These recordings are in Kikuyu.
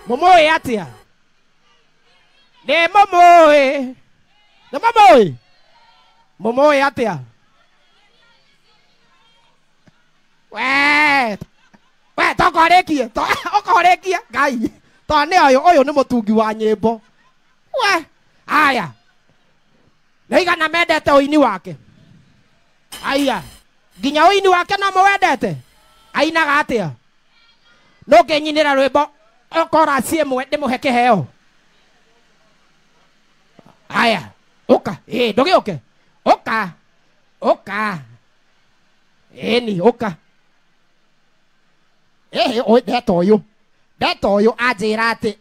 Mũmũĩ atĩa? Nĩ mũmũĩ. Nĩ mũmũĩ? Mũmũĩ atĩa? We, we tokorĩkie, ũkorĩkie Ngai. To nĩ ũyũ, ũyũ nĩ mũtungi wa nyĩmbo. We, aya. Nĩ igana mendete ũini wake. Aya, nginya ũini wake no mũwendete? Ainaga atĩa? No ngĩnyinĩra rwĩmbo okorasi ĩmwe ndĩmũhe kĩheo. Aya, ũka, ĩ ndũgĩũke. Ũka, ũka. Ĩni, ũka. Ĩhĩ, ndeta ũyũ. Ndeta ũyũ anjĩra atĩ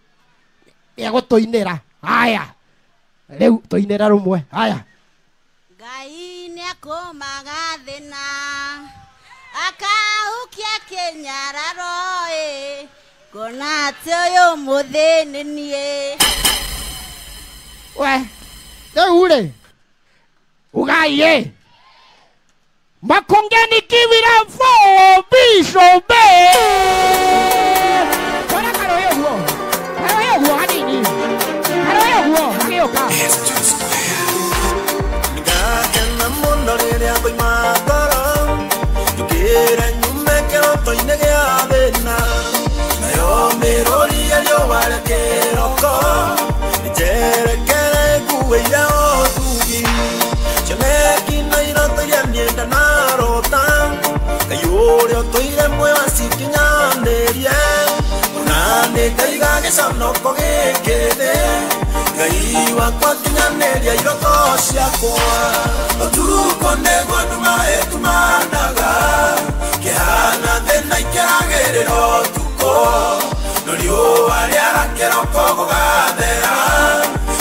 nĩegũtũinĩra. Aya, rĩu tũinĩre rũmwe. Aya. Ngai nĩakũmaga thĩna akaukia kĩnyararo ĩ kuona atĩ ũyũ mũthĩni niĩ. We, rĩu rĩ, ugai ĩ. Makongeni give it up for Bishop Ben. Kora karoyo guo. Karoyo guo hanini. Karoyo guo agĩũka. Nĩngakena mũno rĩrĩa ngoima ngoro njũkĩre nyume kĩroto-inĩ gĩa thĩna nayo mĩrũri ya riũa rĩa kĩroko njerekere nguĩire ũtugi cioneki na iroto iria niĩ ndanarota Ngai ũrĩa ũtũire muoyo acikinyanĩrie ona nĩ ngaiga gĩconoko gĩkĩ thĩ Ngai wakwa kinyanĩria iroto ciakwa ũtukũ nĩguo nduma ĩtumanaga kĩhana thĩna ikĩragĩrĩra ũtukũ no riũa rĩara kĩroko gũgathera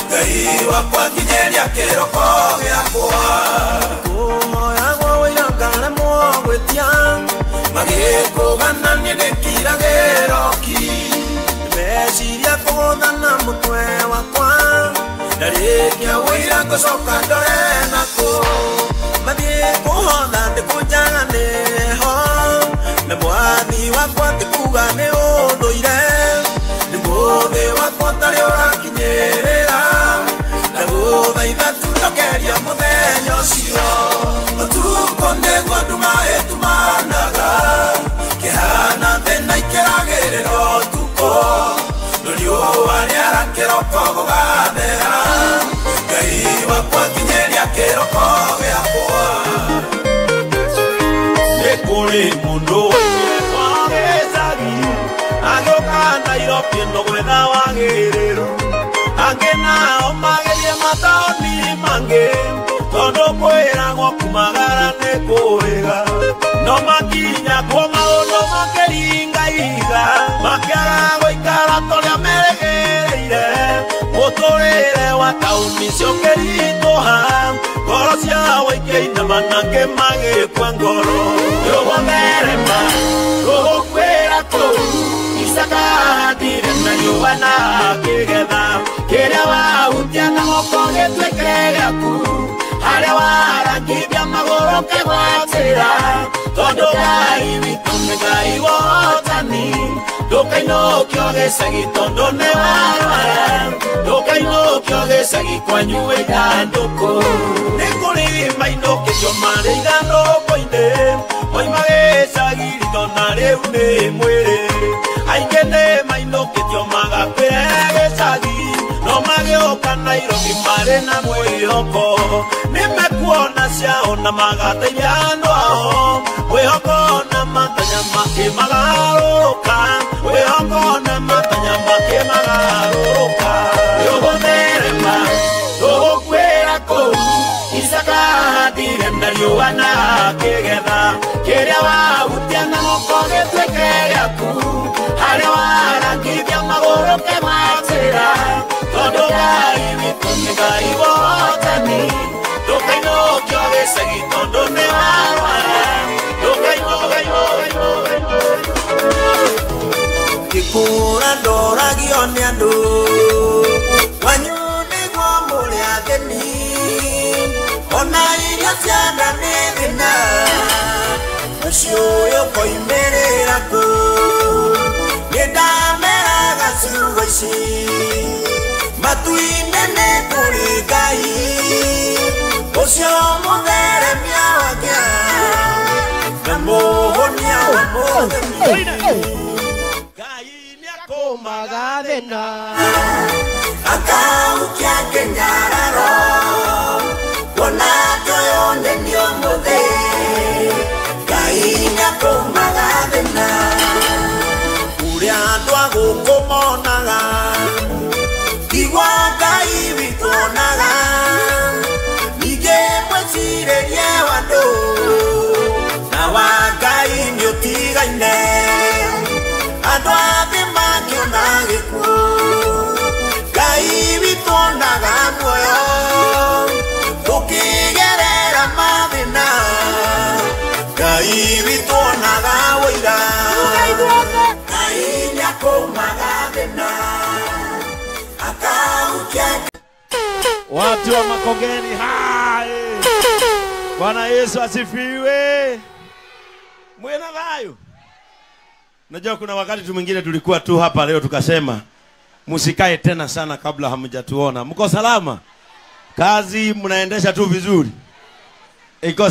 Ngai wakwa kinyĩria kĩroko gĩakwa kũhoyagwo wĩira ngaremwo gwĩtia magĩkũgana niĩ ndĩkiragĩra ki meciria kũgũthana mũtwe wakwa ndarĩkia wĩira ngũcoka ndore nakũ mathiĩ kũhotha ndĩkũnjaga nĩho na mwathi wakwa ti kuga nĩ ũthũire nĩ mũthĩ wakwa ũtarĩ ũrakinyĩrĩra ndagũthaitha tu ndokeria mũthenya ũcio ũtukũ nĩguo nduma ĩtumanaga kĩhana thĩna ikĩragĩrĩra ũtukũ no riũa rĩara kĩroko gũgathera Ngai wakwa kinyĩria kĩroko gĩakwa. Nĩ kũrĩ mũndũ wa gĩcagi agĩũka Nairobi ĩno gwetha wagĩrĩru angĩ nao magĩthiĩ mataũni mangĩ tondũ kwĩragwo kumagara nĩ kwega no makinya kuo maũndũ makĩringaiga makĩaga gũikara torĩa merĩgĩrĩire mũtũrĩre wa taũni ciũkĩritũha ngoro ciao ikĩinama nangĩ magĩkua ngoro rũgũtherema rũgũkwĩra kũu Isaka na riũa na akĩgetha kĩrĩa wahutia na moko gĩtuĩke gĩaku harĩa warangithia magũrũ kĩgwatĩra tondũ Ngai witũ nĩ Ngai wa ũhotani ndũkainũkio gĩcagi tondũ nĩ warwara ndũkainũkio gĩcagi kwanyu ithandũkũ nĩ kũrĩ mainũkĩtio marĩ ithandũkũ-inĩ moima gĩcagi ritũ na rĩu nĩ mwĩrĩ aingĩ nĩ mainũkĩtio magakwĩre gĩcagi no magĩũka Nairobi marĩ na mwĩhoko nĩ mekuona ciao na magateithia andũ ao mwĩhoko na matanya makĩmagarũrũka mwĩhoko na matanya makĩmagarũrũka rũgũtherema rũgũkwĩra kũu Isaka ahandire na riũa na akĩgetha kĩrĩa wahutia na moko gĩtuĩke gĩaku harĩa warangithia magũrũ kĩgwatĩra tondũ Ngai witũ nĩ Ngai wa ũhotani ndũkainũkio gĩcagi tondũ nĩ warwara Ngĩkũra ndoragio nĩ andũ wanyu nĩguo mũrĩ ageni ona irio ciana nĩ thĩna ũcio ũyũ ũkoimĩrĩra kũ nĩ ndameraga ciugo ici matu-inĩ nĩ kũrĩ Ngai ũcio mũtheremia wa kĩa na mũhonia wa mũthĩni Ngai nĩakũmaga thĩna akahukia kĩnyararo kuona atĩ ũyũ nĩ niĩ ũmũthĩ Ngai nĩakũmaga thĩna ũrĩa andũ a gũkũ monaga igua Ngai witũ onaga ningĩ mwĩcirĩrie wa andũ na wa Ngai nĩũtigaine andũ a thĩ makĩona gĩkuũ Ngai witũ onaga muoyo tũkĩgerera mathĩna Ngai witũ onaga ũira Ngai nĩakũmaga thĩna akahukia. Watu wa Makongeni, hai! Bwana Yesu asifiwe. Mwena thayo. Najua kuna wakati tu mwingine tulikuwa tu hapa leo tukasema msikae tena sana kabla hamjatuona. Mko salama? Kazi mnaendesha tu vizuri. Iko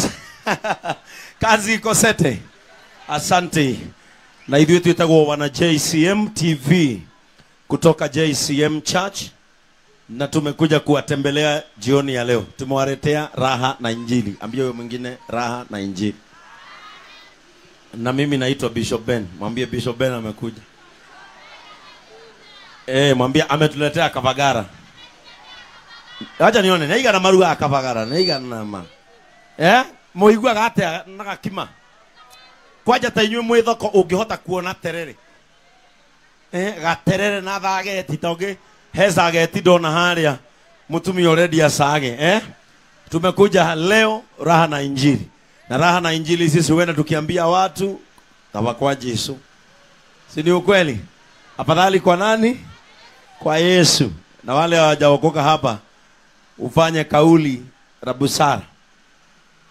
kazi iko sete. Asante. Na ithuĩ twĩtagwo wana JCM TV kutoka JCM Church, na tumekuja kuwatembelea jioni ya leo. Tumewaletea raha na injili. Ambia huyo mwingine raha na injili. Na mimi naitwa Bishop Ben. Mwambie Bishop Ben amekuja. Mwambie ametuletea kavagara. Acha nione naiga na maruga kavagara, naiga na ma. Muiguaga atia na gakima. Kwanja ta inyuĩ mwĩ thoko ũngĩhota kuona terere. Gaterere na thageti tongi he thageti ndona haria mutumia ũrendia sage. Tumekuja leo raha na injili. Na raha na injili sisi huenda tukiambia watu kama kwa Yesu. Si ni ukweli? Afadhali kwa nani? Kwa Yesu. Na wale hawajaokoka hapa ufanye kauli la busara.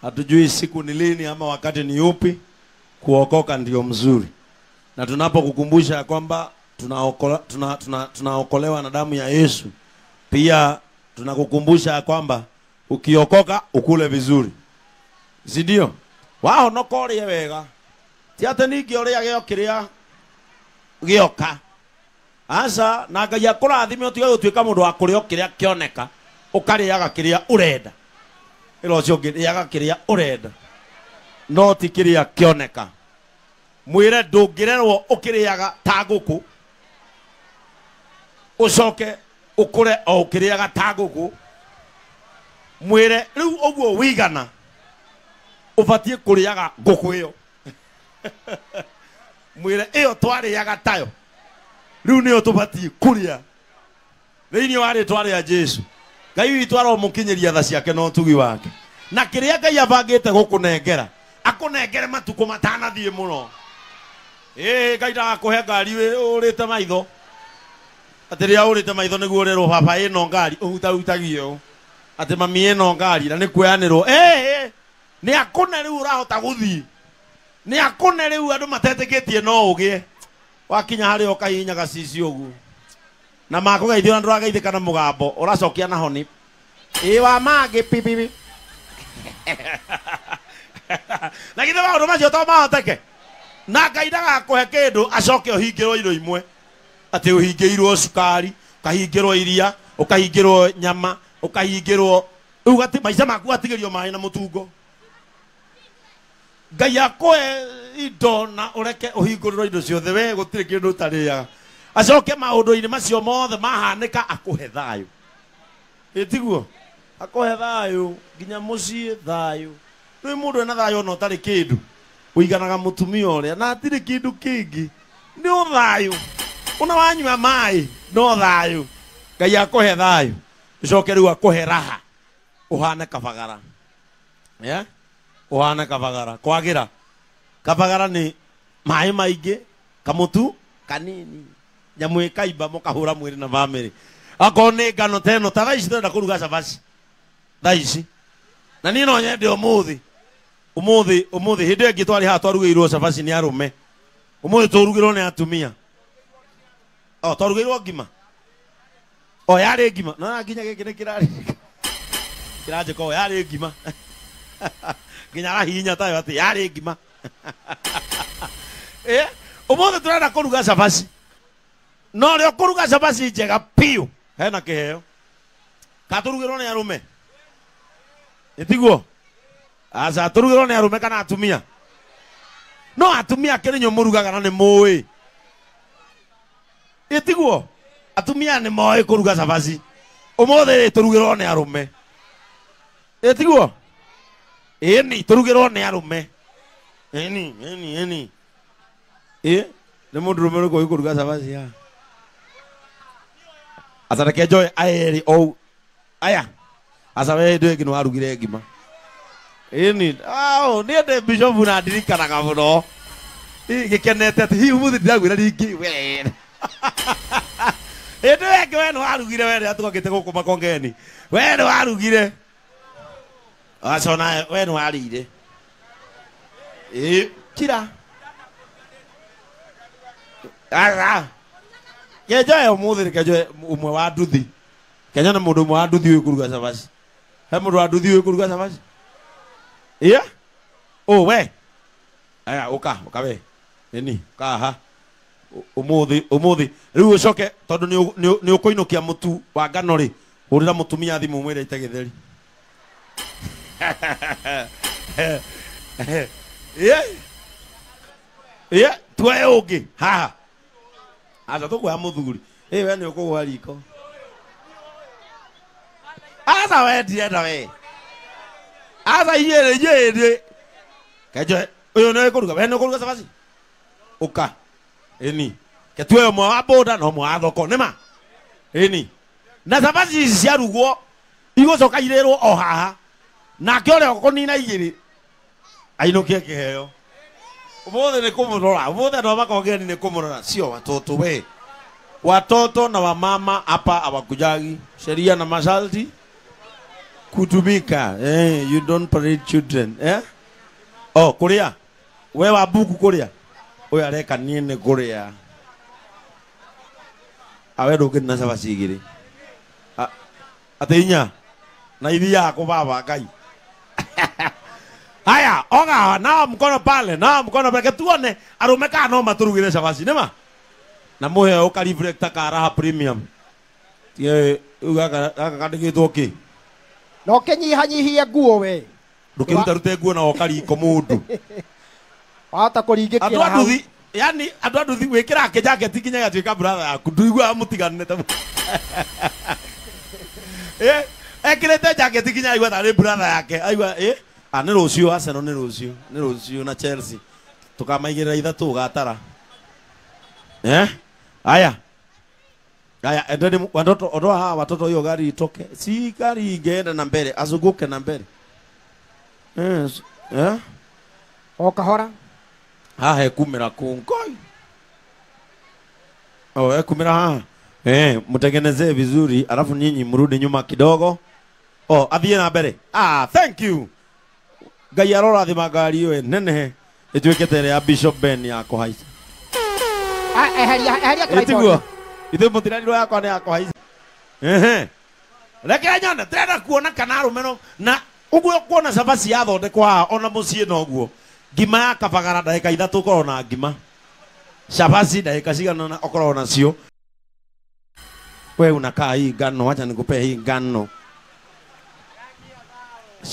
Hatujui siku ni lini ama wakati ni upi. Kuokoka ndio mzuri. Na tunapokukumbusha kwamba tunaokolewa na damu ya Yesu, pia tunakukumbusha kwamba ukiokoka ukule vizuri. Si ndio? Wao nokorie wega. Ti ate ningi uria giokiria gioka. Asa na Ngai akũrathime ũtige gũtuĩka mũndũ wa kũrĩa kĩrĩa kĩoneka, ũkarĩaga kĩrĩa ũrenda. Ĩra ũcio ũngĩ rĩaga kĩrĩa ũrenda, no ti kĩrĩa kĩoneka. Mwĩre ndũngĩrerwo ũkĩrĩaga ta ngũkũ, ũcoke ũkũre o ũkĩrĩaga ta ngũkũ. Mwĩre rĩu ũguo wĩigana ũbatiĩ kũrĩaga ngũkũ ĩyo. Mwĩre ĩyo twarĩaga tayo rĩu nĩyo tũbatiĩ kũrĩa thĩinĩ wa rĩtwa rĩa Jesu. Ngai witũ aromũkinyĩria tha ciake na ũtugi wake, na kĩrĩa Ngai abangĩte gũkũnengera akũnengere matukũ matanathiĩ mũno. Ngai ndagakũhe ngari ũrĩte maitho, atĩ rĩrĩa ũrĩte maitho nĩguo ũrerwo baba ĩno ngari ũhutahutagio, atĩ mami ĩno ngari na nĩ kuoyanĩrwo. Nĩ akũne rĩu ũrahota gũthiĩ, nĩ akũne rĩu andũ matetĩkĩtie no ũgĩe. Wakinya harĩa ũkahihinya gacicio ũguo na makũgeithio na ndũrageithĩka na mũgambo ũracokia na honi ĩ wa mangĩ pipipi. Na githĩ maũndũ macio to mahoteke? Na Ngai ndagakũhe kĩndũ acoke ũhingĩrwo indo imwe, atĩ ũhingĩirwo cukari, ũkahingĩrwo iria, ũkahingĩrwo nyama, ũkahingĩrwo rĩu gati maica maku gatigĩrio maĩ na mũtungo. Ngai akũhe indo na ũreke ũhingũrĩrwo indo ciothe, we gũtirĩ kĩndũ ũtarĩaga. Acoke maũndũ-inĩ macio mothe mahanĩka akũhe thayũ. Ĩtiguo? Akũhe thayũ nginya mũciĩ thayũ. Rĩu mũndũ ena thayũ ona ũtarĩ kĩndũ, ũiganaga mũtumia ũrĩa na hatirĩ kĩndũ kĩngĩ, nĩ ũthayũ. Ona wanyua maĩ no thayũ. Ngai akũhe thayũ, ũcoke rĩu akũhe raha ũhane kabagara. Ũhane kabagara kwagĩra. Kabagara nĩ maĩ maingĩ, kamũtu kanini, nyamũ ĩkaimba mũkahũra mwĩrĩ na bamĩrĩ. Akorwo nĩ ngano ta ĩno, ta thaa ici tũrenda kũruga cabaci thaa ici, na niĩ no nyende ũmũthĩ ũmũthĩ ũmũthĩ hĩndĩ ĩyo ĩngĩ twarĩ haha twarugĩirwo cabaci nĩ arũme, ũmũthĩ tũrugĩrwo nĩ atumia. O twarugĩirwo ngima. O yarĩ ngima. No nginya gĩkĩ nĩ kĩrarĩ. Kĩranjĩka o yarĩ ngima. Nginya arahihinya tayo atĩ yarĩ ngima. Eh, ũmũthĩ tũrenda kũruga cabaci. No rĩo kũruga cabaci njega biũ hena kĩheo. Katũrugĩrwo nĩ arũme. Ĩtiguo? Aca tũrugĩrwo nĩ arũme kana atumia? No atumia kĩrĩ inyuĩ mũrugaga na nĩ mũĩ. Ĩtiguo? Atumia nĩ moĩ kũruga cabaci. Ũmũthĩ rĩ tũrugĩrwo nĩ arũme. Ĩtiguo? Ĩni tũrugĩrwo nĩ arũme. Ĩni, ĩni, ĩni. Ĩ, nĩ mũndũrũme ũrĩkũ ũĩ kũruga cabaci haha? Aca reke njoe aya erĩ ou. Aya. Aca we hĩndĩ ĩngĩ nĩ warugire ngima. Ĩni, ao, niĩ ndĩ bishop na ndirikanaga mũno. Gĩkenete atĩ hihi ũmũthĩ ndĩrakwĩra rĩngĩ we. Hĩndĩ ĩyo ĩngĩ we nĩ warugire we rĩrĩa twokĩte gũkũ Makongeni. We nĩ warugire. Aca ona we nĩ warĩire. Ĩ, kira. Aca. Kenjoe ũmũthĩ reke njoe ũmwe wa nduthi. Kenya nĩ mũndũ ũmwe wa nduthi ũĩ kũruga cabaci. He mũndũ wa nduthi ũĩ kũruga cabaci? Iya? Oh, we. Aya, ũka, ũka we. Ĩni, ũka haha. Ũmũthĩ, ũmũthĩ. Rĩu ũcoke tondũ nĩ ũkũinũkia mũtu wa ngano rĩ, hũrĩra mũtumia thimũ ũmwĩre aite gĩtheri. Ĩ? Ĩ, tuoe ũngĩ haha. Aca tũkuoya mũthuri. Ĩ, we nĩ ũkũgũa riko. Aca we ndirenda we. Aca inyuĩ inyuĩ inyuĩ. Kenjoe, ũyũ nĩ ũkũruga, we nĩ ũkũruga cabaci? Ũka. Ĩni. Ke tuoe ũmwe wa boda na ũmwe wa thoko, nĩ ma? Ĩni. Na cabaci ici ciarugwo igũcoka irĩrwo o haha. Nake ũrĩa ũkũnina igĩrĩ ainũkie kĩheo. Ũmũthĩ nĩ kũmũrora, ũmũthĩ andũ a Makongeni nĩ kũmũrora, sio watoto we. Watoto na wamama hapa hawakujagi sheria na masharti kutumika. You don't parade children. Eh? Oh, kuria. We wa buku kuria. Uyu areka nie nĩ kuria. Awe ndũngĩnina cabaci igĩrĩ. Atĩ inya. Na ithiaga kũ baba Ngai. Haya, oga nao mkono pale, nao mkono pale. Tuone arũme kana no matũrugĩre cabaci, nĩ ma? Na mũhe ũka reflector ka Raha Premium. Tie gaka kandĩkĩtwo kĩ? No kĩnyihanyihie nguo we. Ndũkĩruta rute nguo na woka riko mũndũ. Wahota kũringĩkĩra Andũ a hau. nduthi, yani andũ a nduthi wĩkĩraga kĩjaketi nginya gĩgatuĩka brother yaku. Ndũiguaga mũtiganĩte. Ekĩrĩte jaketi nginya aigua tarĩ brother yake. Aigua, Ah, nĩ rũciũ Arsenal nĩ rũciũ. Nĩ rũciũ na Chelsea. Tũkamaigĩrĩra ithatũ ũgatara. Eh? Aya. Aya, endeni watoto, ondoa hawa watoto hiyo gari itoke. Si gari ingeenda na mbele, azunguke na mbele. Eh? O kahora. Haha ekumira kungoi. Oh, ekumira haha. Mtengenezee vizuri, alafu nyinyi mrudi nyuma kidogo. Oh, athiĩ na mbere. Ah, thank you. Ngai arorathima ngari ĩyo nene ĩtuĩkĩte ĩrĩa ya Bishop Ben ya kũhaica. Ah, eheria, eheria tripod. Ĩtiguo. Ithuĩ mũtirarirwo yakwa nĩ ya kũhaica. Ehe. Reke nyone, ndĩrenda kuona kana arũme no na ũguo kuona cabaci yathondekwo haha ona mũciĩ noguo. Ngima ya kabagara ndagĩka ithatũ ũkorwo na ngima. Cabaci ndagĩka cigana ũna ũkorwo nacio. We unakaa hii ngano, wacha nikupe hii ngano.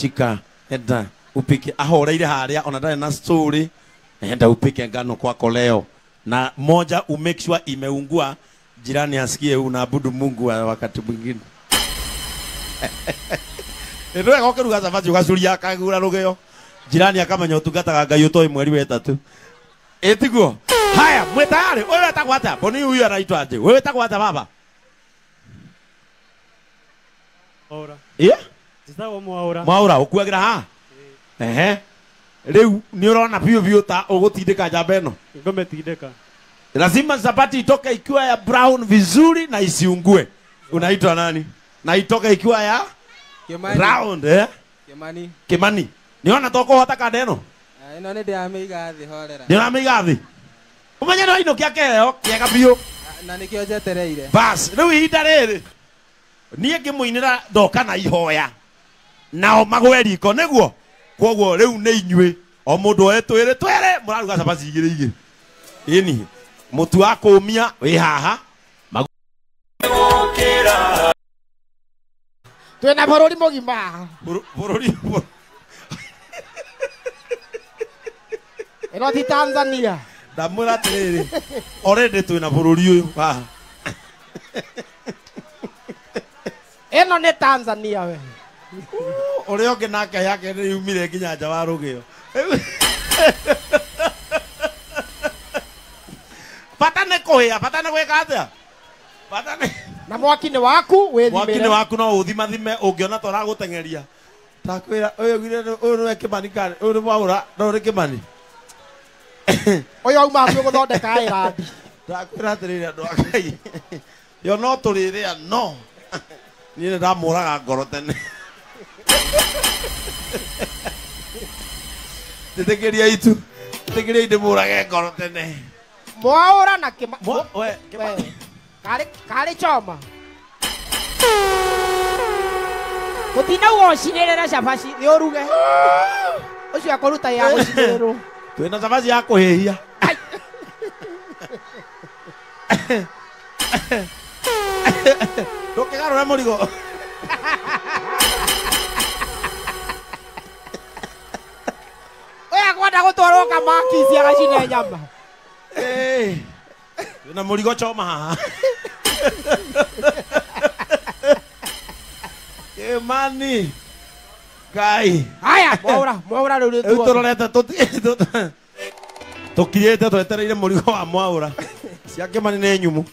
Shika, enda upike. Ahoreire haria ona ndarĩ na story. Enda upike ngano kwako leo. Na moja umake sure imeungua, jirani asikie unaabudu Mungu wa wakati mwingine. Nĩ wega ũkĩruga cabaci ũgacuria akagura rũgĩo. Jirani akamenya ũtungataga Ngai ũtoĩ mweri wa ĩtatũ. Ĩtiguo? Haya, mwĩ tayari? Ũyũ wetagwo atĩa? Boni huyu anaitwa aje? Wewe wetagwo atĩa baba? Mwaura. Iya? Njĩtagwo Mwaura. Mwaura, ũkuagĩra haha? Ehe. Rĩu nĩ ũrona biũ biũ ta ũgũtindĩka njamba ĩno? Ngũmĩtindĩka. Lazima chapati itoke ikiwa ya brown vizuri na isiungue. Unaitwa nani? Na itoke ikiwa ya Kimani. Round, eh? Kimani. Kimani. Niona toko hata kandeno. Ino nĩ ndĩramĩiga thĩ horera. Ndĩramĩiga thĩ. Ũmenye no ino kĩa kĩheo kĩega biũ. Na nĩkĩo njetereire. Bas, rĩu ihinda rĩrĩ. Niĩ ngĩmũinĩra ndoka na ihoya. Nao magwe riko nĩguo. Kwoguo rĩu nĩ inyuĩ. O mũndũ oe twĩrĩ twere mũraruga cabaci igĩrĩ igĩrĩ. Ĩni mũtu wa kũũmia wĩ haha. Twĩna bũrũri mũgima. Bũrũri Ĩno ti Tanzania. Ndamwĩra atĩrĩrĩ, already twĩna bũrũri ũyũ haha. Ĩno nĩ Tanzania we. Ũrĩa ũngĩ nake yake nĩ yumire nginya nja wa rũgĩo. Bata nĩ kũhĩa, bata nĩ gwĩka atĩa? Bata nĩ na mwaki nĩ waku wĩthimĩre. Mwaki nĩ waku no ũthimathime ũngĩona ta ũragũteng'eria. Ndakwĩra ũyũ augire ũyũ nĩwe Kĩmani kana ũyũ nĩ Mwaũra no nĩ Kĩmani. Ũyũ auma hakuhĩ gũthondeka ĩrandi. Ndakwĩra atĩrĩrĩ andũ a Ngai. Yo no tũrĩrĩa no. Niĩ nĩ ndamũraga ngoro tene. Njĩtĩkĩria itu. Njĩtĩkĩria ndĩmũrage ngoro tene. Mwaũra na Kĩmani. We Kĩmani. Karĩ choma. Gũtinauga ũcinĩrĩre cabaci nĩ ũruge. Ũcio akũruta ya gũcinĩrĩrwo. Twĩna cabaci ya kũhĩhia. Ndũkĩgarũre mũrigo. Ũyũ akwenda gũtwarwo kamaki agacine nyama. Twĩna mũrigo choma haha. Kĩmani. Ngai. Haya, Mwaũra, Mwaũra rĩu Rĩu tũrorete tũkirĩte twetereire mũrigo wa Mwaũra. Cia Kĩmani nĩ nyumu.